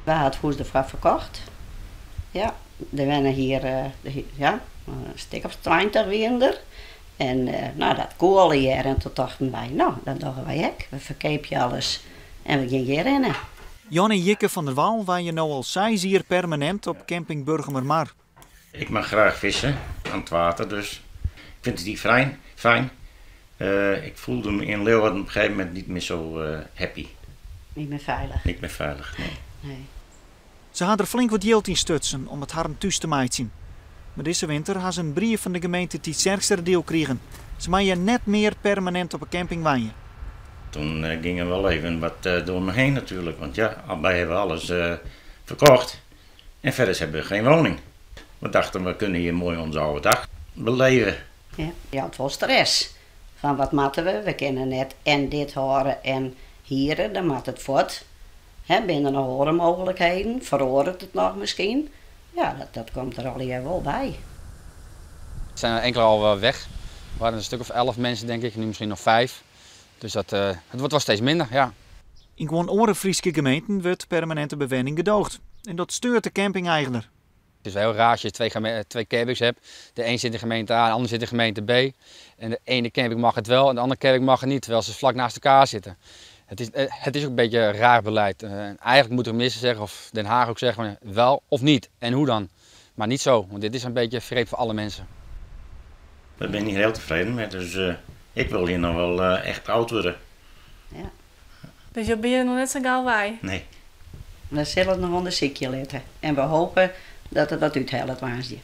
Wy ha it hûs derfoar ferkocht. Ja, der wenne hjir ja, in stik of 20 wiene der. En no, dat koe allegear. En toen tochten wy, no, dat dogge wy ek. We ferkeapje alles en we gean hjirhinne. Jan en Jikke van der Wal wenje no al 6 jier permanint op camping Burgumermar. Ik mag graach vissen aan het water, dus ik vind het hier fijn. Fijn. Ik voelde me in Leeuwarden op een gegeven moment niet meer zo happy. Niet meer veilig. Niet meer veilig, nee. Nee. Se ha der flink wat jild yn stutsen om it harren thús te meitsjen. Mar dizze winter ha se in brief fan de gemeente Tytsjerksteradiel krigen. Se meie net mear permanint op 'e camping wenje. Toen ging er wel even wat door me heen natuurlijk, want ja, wij hebben alles verkocht en verder hebben we geen woning. We dachten, we kunnen hier mooi onze oude dag beleven. Ja, je hat wol stress. Fan wat moatte we? We kinne net en dit hâlde en hiere, dan moat it fuort. Hè, binne der noch oare mooglikheden? Feroaret it noch miskien? Ja, dat komt der allegear wol by. Er zijn er enkele al weg. Er waren een stuk of 11 mensen, denk ik, nu misschien nog 5. Dus het wordt wel steeds minder, ja. Yn guon oare Fryske gemeenten wurdt permaninte bewenning gedoogd. En dat steurt de campingeigener. Het is wel heel raar als je twee campings hebt. De een zit in gemeente A, de ander zit in gemeente B. En de ene camping mag het wel en de andere camping mag het niet, terwijl ze vlak naast elkaar zitten. Het is ook een beetje raar beleid. Eigenlijk moet de minister zeggen, of Den Haag ook zeggen, wel of niet en hoe dan. Maar niet zo, want dit is een beetje vreemd voor alle mensen. Daar ben ik niet heel tevreden mee, dus ik wil hier nog wel echt oud worden. Ja. Dus je bent nog net zo gau wei? Nee. We zullen het nog onderzoekje laten. En we hopen dat het wat uithelpt woansdei.